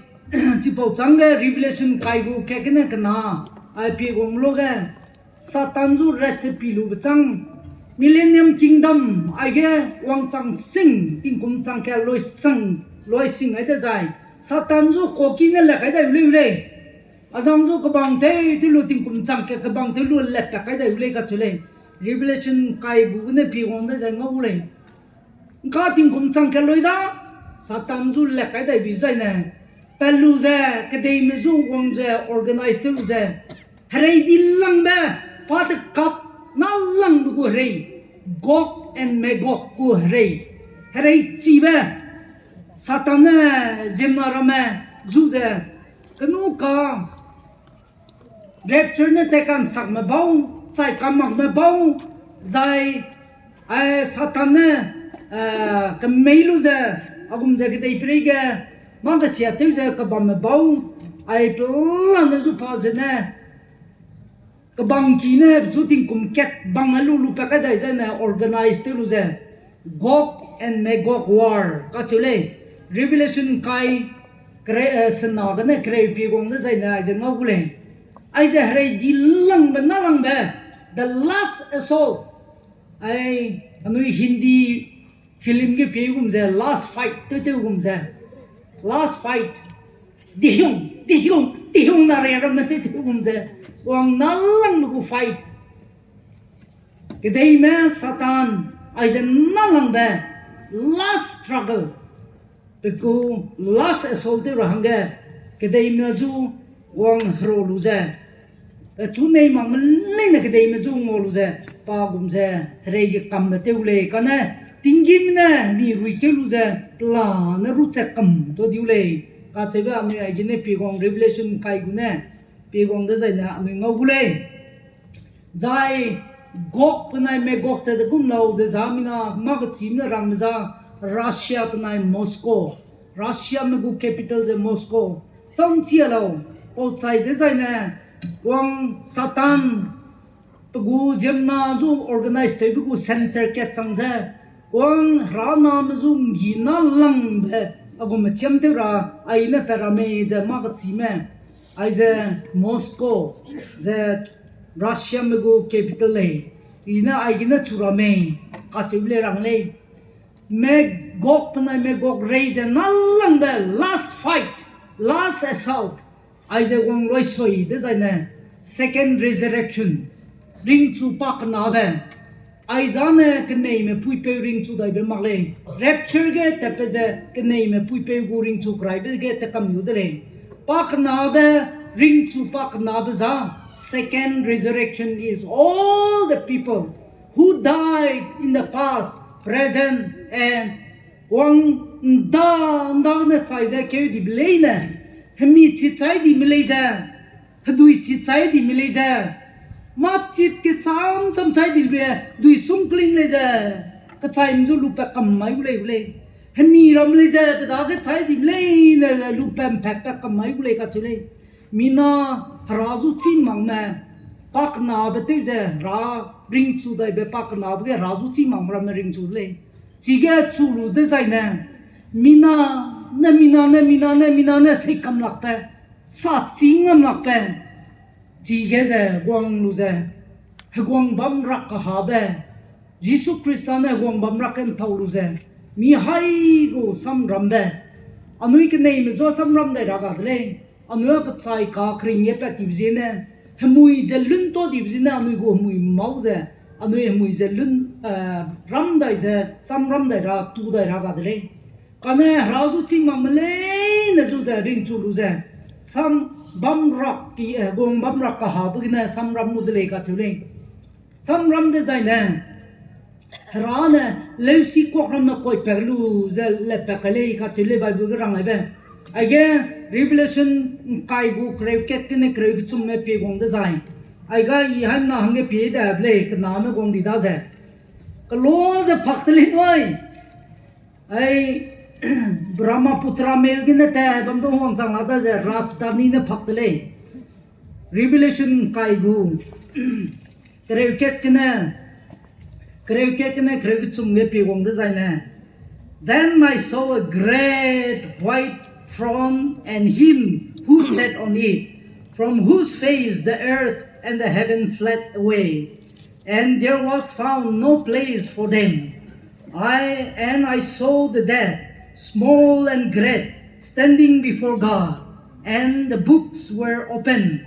chipau chângge Revelation kai gu kat gene kena, ai pie guang lu ge, Satan zu rat ze pi lube châng, Millennium Kingdom, aige wangchang sing, tingkum chang kat loi sing, loi sing ai dezai, Satan zu hekuaki ne le kai dai u lei u lei. Azang zu kebang tew, tew lu tingkum chang kat kebang tew lu le pat kai dai u lei kacheu lei. Revelation kai gu gene pie guang dezai ngau gu lei. Ngka tingkum chang kat loi da, Satan zu le kai dai bi zaine, pat lu ze, kedeime zu wang ze, organize tew lu ze, herei dilangbe, pa tekap, nalangbe gu herei, Gog and Magog gu herei, herei chibe, Satan ne ziemmena ramme zu ze, kenu ka, rapture ne tat kansakme bau, chai kamakme bau, zai, ai, Satan ne, eh, kemei lu ze, a gum ze kedeiperei ge, mâ kesia tew ze kebamme bau, ai pelane zu pa zene, kebang ki ne zu tingkum kat bang a lu lu pat kai dai zaine organize tew lu ze, Gog and Magog war kacheu lei. Revelation kai, kere, eh, sena gene kereu pie guang dezaine aize ngau gu lei. Aize herei dilangbe nalangbe, the last assault. Ai, anui Hindi film ge pie gum ze last fight tewtew gum ze. Last fight. Dihiung, dihiung, dihiung na re ramme tewtew gum ze. Wang nalangbe gu fight. Kedeime Satan, aize nalangbe last struggle. Pe gu last assault tew ra hangge, kedeime zu wang hero lu ze. Pechu nei makme leine kedeime zu ngau lu ze, pa gum ze, herei ge kambe tew lei kane, tinggîm ne mi ruikeu lu ze, pela ne ruchat kam ta diu lei. Kacheube anui aigene pieguang Revelation kai gu ne, pieguang dezaine anui ngau gu lei. Zai Gog penai Magog ze de gum lau de za mina mâ kechîme ne rangme za Russia penai Moscow. Russiame gu capital ze Moscow. Cham chia lau, pau chai dezaine, wang Satan, pe gu ziemmena zu organize tewbe gu center kat chang ze, wang Hera name zu nggina langbe, a gu mechiam tew ra, aine pat ra mei ze mâ kechîme, aize Moscow, ze Russiame gu capital lei, chine aigene chu ra mei, kacheu lei rang lei. Magog penai Magog rei ze nalangbe last fight, last assault, aize wang loi soi dezaine, second resurrection, ringchu pakenabe, aizane keneime puipeu ringchu daibe mak lei. Rapture ge tatbe ze keneime puipeu gu ringchu keraibe ge tekam lu de lei. Pakenabe, ringchu pakenabe za, second resurrection is all the people who died in the past, present, and wang nda, nda ne chai ze keu dibe leine, hemi chi chai dime lei ze, hedui chi chai dime lei ze, mâ chit kecham cham chai dibe, dui sungkling lei ze, kechaime zu lupat kam mai gu lei gu lei. Hemi ram lei ze, pe dage chai dime leine lupat mpatpat kam mai gu lei kacheu lei. Mina Hera zu chî makme, pakenabe tew ze Hera ringchu daibe pakenabe ge Hera zu chî makme ramme ringchu de lei. Chige chu lu dezaine, mina ne, mina ne, mina ne, mina ne seikamlakbe, sa chî ngamlakbe, chige ze guang lu ze, heguang bam rak kahabe, Jisu Khrista ne heguang bam rak kentau lu ze, mi hai gu samrambe, anui keneime zu samram dai ra ga de lei. Anui a kechai ka kering ge pat tibe ziene, hemui ze lun ta dibe ziene anui gu hemui mau ze, anui hemui ze lun, eh, ram dai ze, samram dai ra, tu dai ra ga de lei. Kane Hera zu chî makme leine zu ze ringchu lu ze, sam bam rak ki, eh, heguang bam rak kahabe gene samram mu de lei kacheu lei. Samram dezaine, Hera ne leusikuak ramme koipat lu ze lepat kai lei kacheu lei Bible ge rang aibe. Aige Revelation ngkai gu kereu kat gene kereu kechumme pie guang dezai, aiga i haimna hangge pie da be lei, kename guang di daze, kelo ze pak te lei nui. Ai, Brahmaputra mel gene ta bam du wangchang la daze Rajdhani ne pak te lei. Revelation ngkai gu kereu kat gene, kereu kat gene kereu kechum ge pie guang dezaine, Then I saw a great white throne and him who sat on it, from whose face the earth and the heaven fled away, and there was found no place for them. I, and I saw the dead, small and great, standing before God, and the books were open.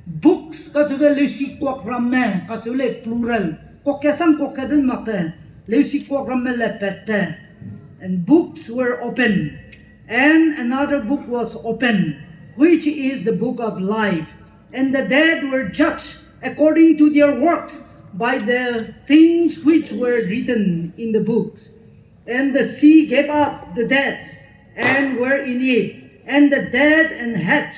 Books kacheube leusikuak ramme, kacheu lei plural. Kuak ke sang kuak ke dun makbe, leusikuak ramme lepatbe. And books were open. And another book was opened, which is the book of life. And the dead were judged according to their works by the things which were written in the books. And the sea gave up the dead and were in it, and the dead and hell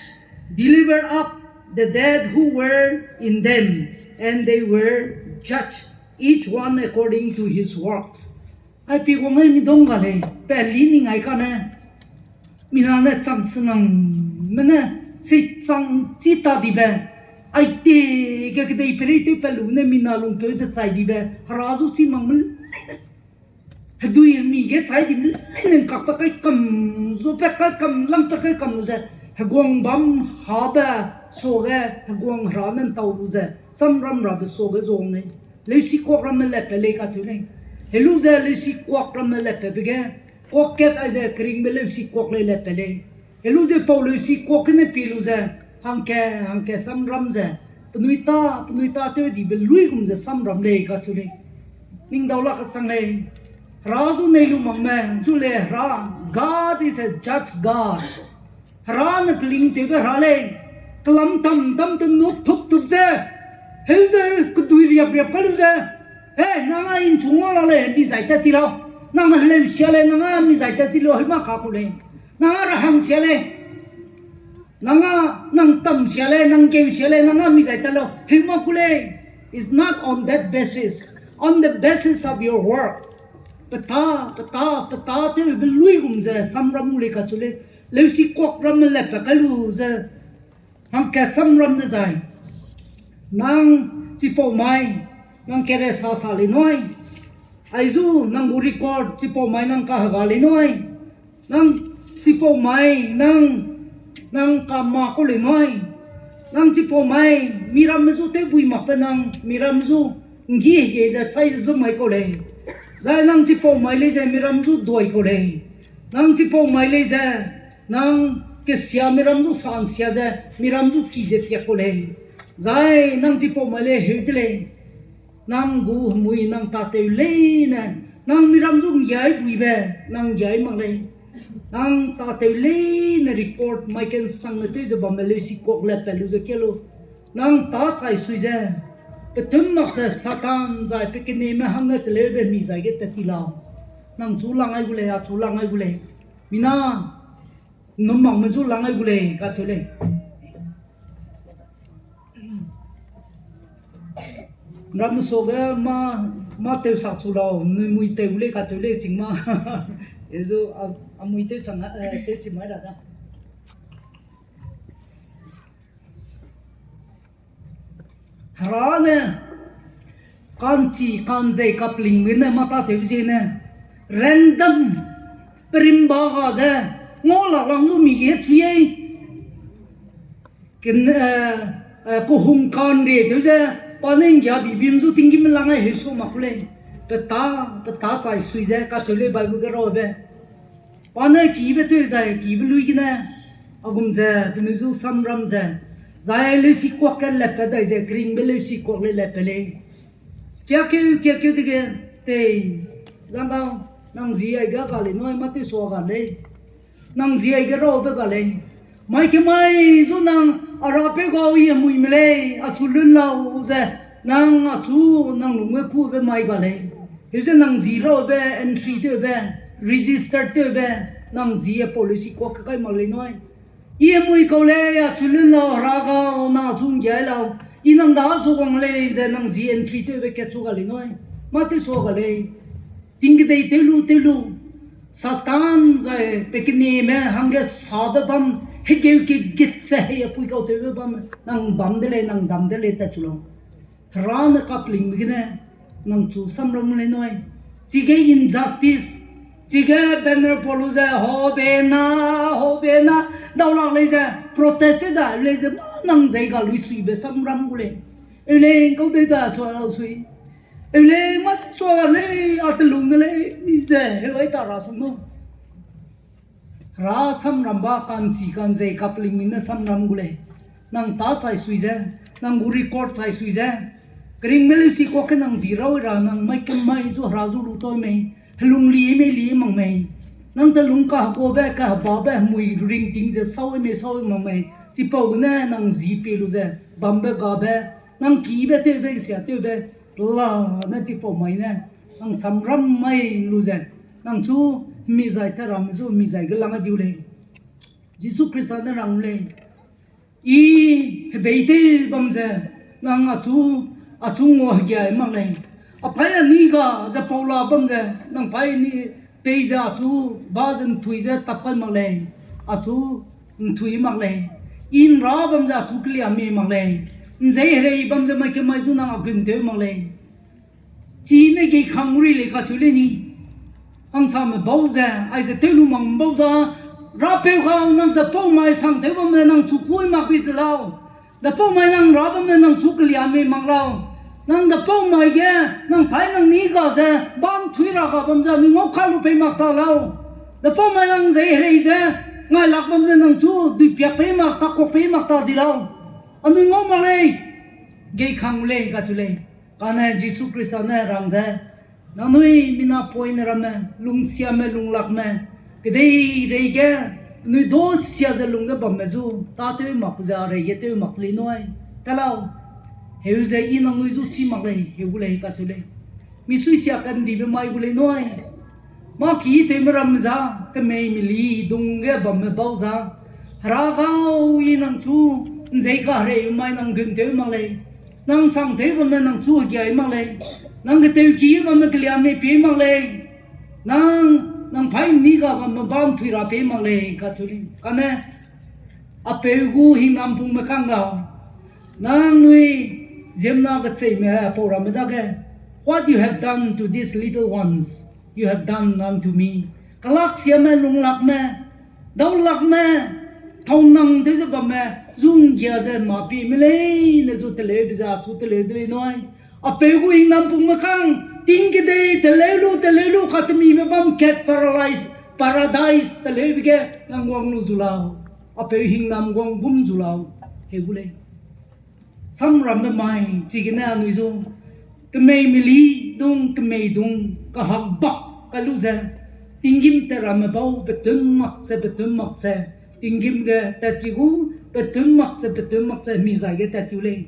delivered up the dead who were in them, and they were judged, each one according to his works. Ai pi guang ai mi dong ga lei, pe li ning ai kane, mina ne chang senang, mene, se chang chi ta dibe, ai te ge kedei perei tew pe lu ne mina lungkeu ze chai dibe, Hera zu chi mak me leine. Hedui mi ge chai di me leine ngkak pe kai kam, zu pe kai kam, lang pe kai kam lu ze, heguang bam habe suage, heguang Hera ne ntau lu ze, samram rabe suage zuang lei. Leusikuak ramme lepat lei kacheu lei. Helu ze leusikuak ramme lepatbe ge, kuak kat aize keringbe leusikuak lei lepat lei. Helu ze pau leusikuak gene pie lu ze, hangke, hangke samram ze, penui ta, penui ta tew dibe luigum ze samram lei kacheu lei. Ning dau la kesang lei. Hera zu nei lu makme, zu lei Hera, God is a just God. Hera ne peling tewbe Hera lei, kelam tam tam te nuk tup tup ze, heu ze kedui riap riap kai lu ze, he, nang a nchu ngau la lei, mi zai tat ti lau. Nang heleu sia lei, nang â mi zai tat ti lu, heu mak ka ku lei. Nang â rahang sia lei. Nang â, nang tam sia lei, nang keu sia lei, nang â mi zai tat lau, heu mak ku lei. It's not on that basis. On the basis of your work. Peta, peta, peta tewbe luigum ze samram gu lei kacheu lei. Leusikuak ramme le pe kai lu ze, hangkat samram ne zai. Nang chipau mai, nang kere sa sa lei nui. Aizu nang gu record chipau mai nang kahega lei nui. Nang chipau mai, nang, nang kama kau lei nui. Nang chipau mai, miramme zu tewbui makbe nang, miramme zu nggi hege ze chai ze zu mai kau lei. Zai nang chipau mai lei ze miramme zu duai kau lei. Nang chipau mai lei ze, nang kesia miramme zu sansia ze, miramme zu ki ze tiak kau lei. Zai nang chipau mai lei heu de lei. Nang gu hemui nang tatew leine, nang miramme zu nggiai buibe, nang nggiai mak lei. Nang tatew leine record mai kensang ne tew ze bamme leusikuak le pat lu ze ke lu. Nang tâ chai sui ze, petum mak ze Satan zai pe keneme hangge teleube mi zai ge tat ti lau. Nang chu lang ai gu lei, a chu lang ai gu lei. Mina, nnum makme zu lang ai gu lei, kacheu lei. Nram suage mâ, mâ tew sak chu lau, nui mui tew gu lei kacheu lei ching mâ. Ezu, a, a mui tew chang, eh, tew chi mai ra da. Hera ne, ka'nchi, ka'nzei, kapelingbe ne, mâ tâtew ziegene, random, perimba ga ze, ngau lak lang lu mi ge chui ei. Ken, eh, eh, kehung ka'nrietew ze, pa ne nggiabi bim zu tinggîm lang ai heu su mak ku lei. Peta, peta chai sui ze, kacheu lei Bible ge rabe. Pa ne kibe tew zai kibe lui gene, a gum ze, penui zu samram ze, zai leusikuak ge lepat dai ze, keringbe leusikuak lei lepat lei. Kiakeu, kiakeu dege, tei, zangga, nang zi aige ga lei nui, mâ tew sua ga lei. Nang zi aige rabe ga lei. Mai kemai zu nang a rapeu gau i hemui me lei, achu lun lau ze, nang achu nang lungge kube mai ga lei. Heuze nang zi rabe entry tewbe, register tewbe, nang zi a policy kuak kai mak lei nui. I hemui kau lei, achu lun lau, hera gau, nang achu nggiai lau. I nang da zu wang lei ze nang zi entry tewbe katchu ga lei nui. Mâ tew sua ga lei. Ting kedei tew lu, tew lu. Satan zai pe keneme hangge sabe bam, hegeu kegit ze hei apui kau tewbe bam, nang bam de lei, nang dam de lei tat chu lau. Hera ne kapelingbe gene, nang chu samram lei nui. Chige injustice, chige banner pau lu ze, Hobena, Hobena, dau lak lei ze, protest tew da lei ze, mâ nang zei ga lui suibe samram gu lei. Eu lei, ngkau dei da sua lau sui. Eu lei, mâ tew sua ga lei, a telung ne lei, ze, heu ai ta ra sung nu. Hera samramba ka'nchi ka'nzei kapelingmi ne samram gu lei. Nang tâ chai sui ze, nang gu record chai sui ze. Keringbe leusikuak ge nang zi raw ra nang mai kemai zu hera zu lu tau mei. Helung li mei li mak mei. Nang telung kaheguabe kahebabe hemui ringting ze sau mei sau mak mei. Chipau gene nang zi pie lu ze, bambe gabe, nang kibe tewbe, sia tewbe, la ne chipau mai ne, nang samram mai lu ze, nang chu mi zai ta ramme zu mi zai ge lang a diu lei. Jisu Khrista ne rang lei, I hebei tew bam ze, nang achu, achu ngua hegiai mak lei. Apai ani ga ze pau la bam ze, nang pai ni pei ze achu ba ze nthui ze tap kai mak lei. Achu nthui mak lei. I nra bam ze achu kelia mei mak lei. Nzei herei bam ze mai kemai zu nang a gun tew mak lei. Chine geikhang ri lei kacheu lei ni. Hangsame bau ze, aize tew lu mak bau za, rapeu gau nang depau mai sang tew bam ze nang chu kui mak bi de lau. Depau mai nang ra bam ze nang chu kelia mei mak lau. Nang depau mai ge, nang pai nang ni ga ze, bam thui ra ga bam ze, anui ngau ka lu pei mak ta lau. Depau mai nang zei herei ze, ngai lak bam ze nang chu dui piak pei mak, ta kuak pei mak ta di lau. Anui ngau mak lei, geikhang lei kacheu lei. Kane Jisu Khrista ne rang ze, nangnui mina poine ramme, lungsiame, lunglakme, kedeireige, penui dau sia ze lung ze bamme zu, tâtew mak ze a reige tew mak lei nui. Telau, heu ze I nangnui zu chî mak lei, heu gu lei kacheu lei. Misui sia kandibe mai gu lei nui. Mâ ki tewme ramme za, kemei meli dung ge bamme bau za, Hera gau, I nang chu ’nzei kahereibe mai nang gun tew mak lei, nang sang tew bamme nang chu hegiai mak lei, nang ketewki bamme keliame pie mak lei, nang, nang paî ’nni ga bamme bam thui ra pie mak lei, kacheu lei. Kane, a peu gu hingnam pungme kang ra, nangnui ziemmena kecheîme pau ramme dage, What you have done to these little ones, you have done unto me. Kelaksiame, lunglakme, daulakme, thaunang tew ze bamme, zu ’nggia ze mâ pieme leine zu teleube ze achu teleu de lei nui. A peu gu hingnam pungme kang, ting kedei teleu lu, teleu lu, katemibe bam kat paralyze, paradise teleube ge nang wang lu zu lau. A peu hingnam guang gum zu lau, heu gu lei. Samrambe mai, chigene anui zu, kemei meli dung, kemei dung, kahak bak kai lu ze, tinggîm tat ramme bau, petun mak ze, petun mak ze, tinggîm ge tat ti gu, petun mak ze, petun mak ze, mi zai ge tat ti u lei.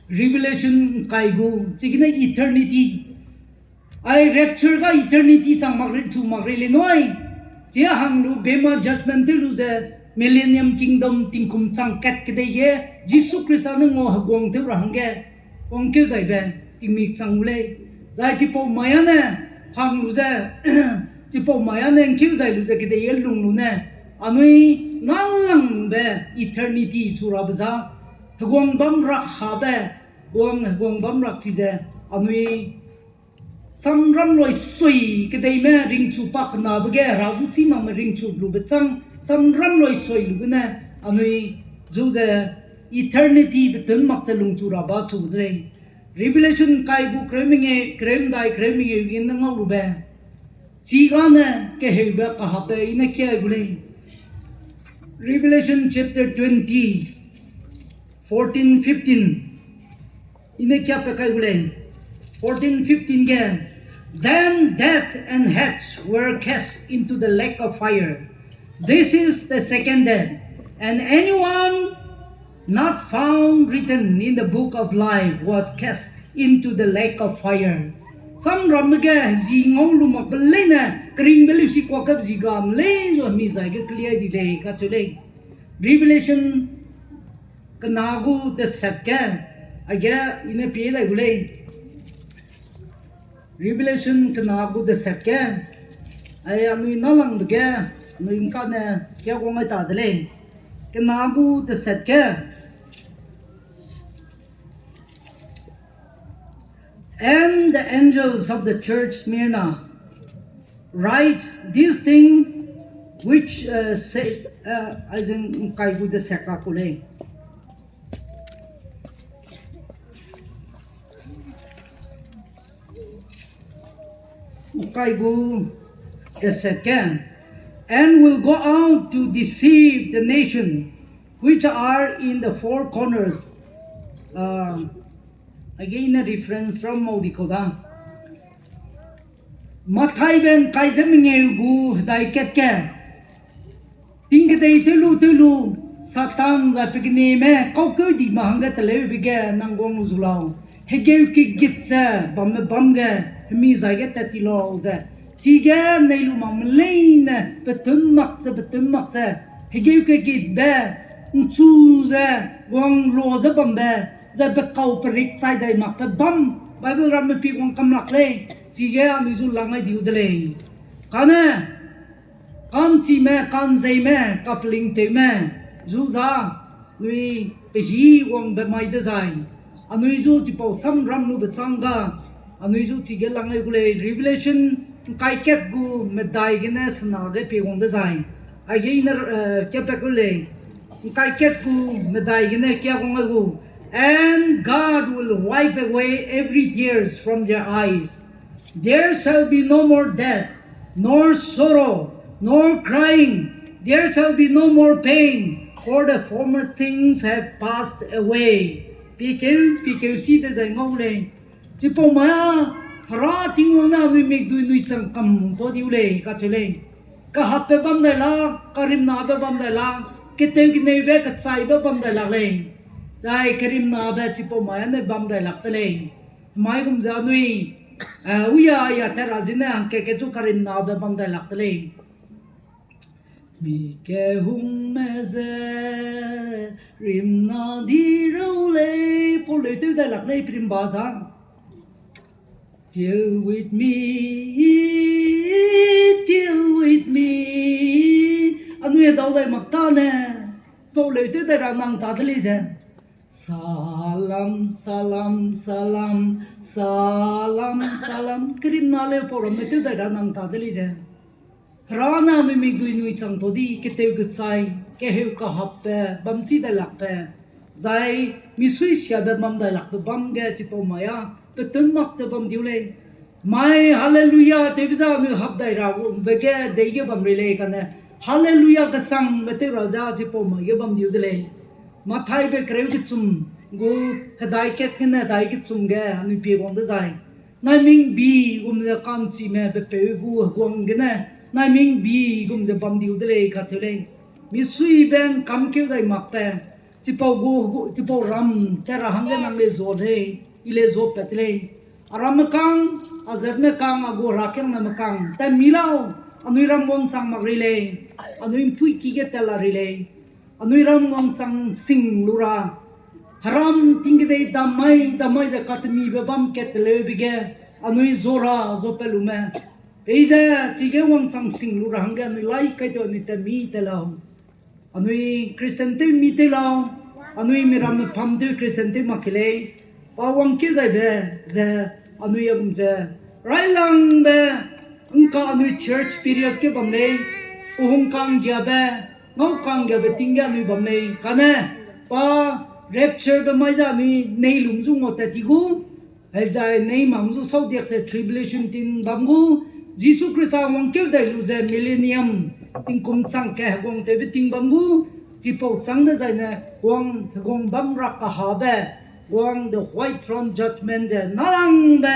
Revelation ’ngkai gu, chigene eternity. Ai rapture ga eternity chang mak rei, chu mak rei lei nui. Chi hang lu bema judgment tew lu ze, Millennium Kingdom tingkum chang kat kedei ge, Jisu Khrista ne ngau heguang tew ra hangge, wangkeu daibe, tingmik chang gu lei. Zai chipau mai â ne, hang lu ze, chipau mai â ne ’ngkeu dai lu ze kedei ge lung lu ne, anui nalangbe eternity chu rabe za, heguang bam rak habe, guang, heguang bam rak chi ze, anui samram loi sui kedeime ringchu pa kenabe ge, hera zu chî makme ringchu lube châng, samram loi sui lu gene, anui zu ze eternity petun mak ze lungchu ra ba chu de lei. Revelation ’ngkai gu kereu mengeu, kereu medai, kereu mengeu gene ngau lube. Chigane keheube kahapbe I ne kia gu lei. Revelation chapter twenty, fourteen, fifteen. I ne kia pe kai gu lei. Fourteen, fifteen ge, Then death and hell were cast into the lake of fire. This is the second death, and anyone not found written in the book of life was cast into the lake of fire. Samramme ge zi ngau lu makbe leine, keringbe leusi kuakap zi gam lei zu mi zai ge keliai di lei kacheu lei. Revelation kena gu deset ge, aige I ne pie dai gu lei. Revelation kena gu deset ge, ai anui nalangbe ge, anui ’ngkane kia guang ai ta de lei. Kena gu deset ge, And the angels of the church Smyrna, write this thing which, uh, say, uh, I think, ’ngkai gu deset ka ku lei. ’Ngkai gu deset ge, and will go out to deceive the nation which are in the four corners. Uh, again, a reference from Maudi Koda. Mathaibe ’ngkai ze mengeu gu hedai kat ge, ting kedei tew lu tew lu, Satan zai pe keneme kaukeu di ma hangge teleube ge nang guang lu zu lau. Hegeu kegit ze bamme bâm ge, hemi zai ge tat ti lau ze. Chige nei lu makme leine petun mak ze, petun mak ze, hegeu kegitbe, ’nchu ze, guang lua ze bambe, zai pe kau perik chai dai makbe bâm, Bible ramme pi guang kam lak lei, chige anui zu lang ai diu de lei. Kane, ka'nchime, ka'nzeime, kapelingtewme, zu za, nui pe hî wangbe mai dezai, anui zu chipau samram lube châng ga, anui zu chige lang ai gu lei, Revelation ’ngkai kat gu medai gene sena ge pie wang dezai. Aige I ne, eh, kia pat ku lei, ’ngkai kat gu medai gene kia wang ai gu, And God will wipe away every tears from their eyes. There shall be no more death, nor sorrow, nor crying. There shall be no more pain, for the former things have passed away. Pikeu, pikeu si dezai ngau lei. Chipau mai â, Hera Tingwang ne anui mikdui nui chang kam ta diu lei, kacheu lei. Kahapbe bam dai lak, karimnabe bam dai lak, keteu keneube kechaibe bam dai lak lei. Zai kerimnabe chipau mai â ne bam dai lak de lei. Mai gum ze anui, Eh, uya ya te ra zine hangke kechu karimnabe bam dai lak de lei. Mi kehungme ze rimna di rau lei, pau leu tew dai lak lei, perimba za. Deal with me, deal with me. Anui dau dai mak tane, pau leu tew dai ra nang ta de lei ze. Salam, salam, salam, salam, salam. Kerimna leu pau ramme tew dai ra nang ta de lei ze. Hera ne anui mikdui nui chang ta di, ketew kechai, keheu kahapbe bam chi dai lakbe, zai misui siabe bam dai lakbe bam ge chipau mai â petun mak ze bam diu lei. Mai hallelujah tewbe ze anui hap dai ra be ge dei ge bam rei lei kane, hallelujah kesangbe tew ra ze chipau mai ge bam diu de lei. Mathaibe kereu kechum gu hedai kat gene hedai kechum ge anui pie guang dezai, naimingbi gum ze ka'nchime pepeu gu heguang gene naimingbi gum ze bam diu de lei kacheu lei. Misuibe ’ngkam keu dai makbe, chipau gu, chipau ram tat ra hangge nang le zua lei, I le zua pat lei. A ramme kang, a zatme kang, a gu herakiangname kang tat mi lau, anui ram wangchang mak rei lei, anui ’mpuîki ge tat la rei lei, anui ram wangchang sing lu ra, heram ting kedei dam mai dam mai ze katemibe bam kat teleube ge, anui zua ra zua pat lume, peize chige wangchang sing lu ra hangge anui lai kai tew anui tat mi tat lau. Anui Christian tew mi tew lau, anui miramme pam tew Christian tew mak ke lei, pa wangkeu daibe ze, anui a gum ze, railangbe, ’ngka anui church period ge bam lei, pehung ka'nggiabe, ngau ka'nggiabe ting ge anui bam lei, kane, pa rapture be mai ze anui nei lum zu ngau tat ti gu, Aizai nei mam zu sau diak ze tribulation ting bam gu, Jisu Khrista wangkeu dai lu ze millennium, tingkum chang ke heguang tewbe ting bam gu, chipau châng dezaine guang heguang bam ra kahabe, guang the white throne judgment ze nalangbe,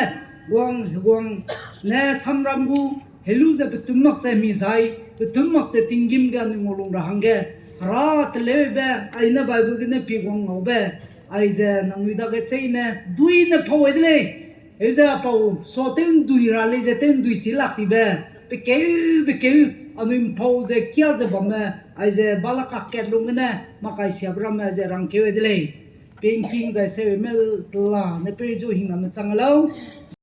guang heguang ne samram gu, helu ze petum mak ze mi zai, petum mak ze tinggîm ge anui ngau lung ra hangge, hera teleube, aine Bible gene pie guang ngaube, aize nangnui dage cheîne duine pau ai de lei. Heuze apau sua tew ’ndui ra lei ze tew ’ndui chi lak tibe, pekeu, pekeu, anui ’mpau ze kia ze bamme, aize bala kakat lung gene makai siabe ramme ze rangkeu ai de lei. Pengking zai seume la ne pei zu hingname chang lau.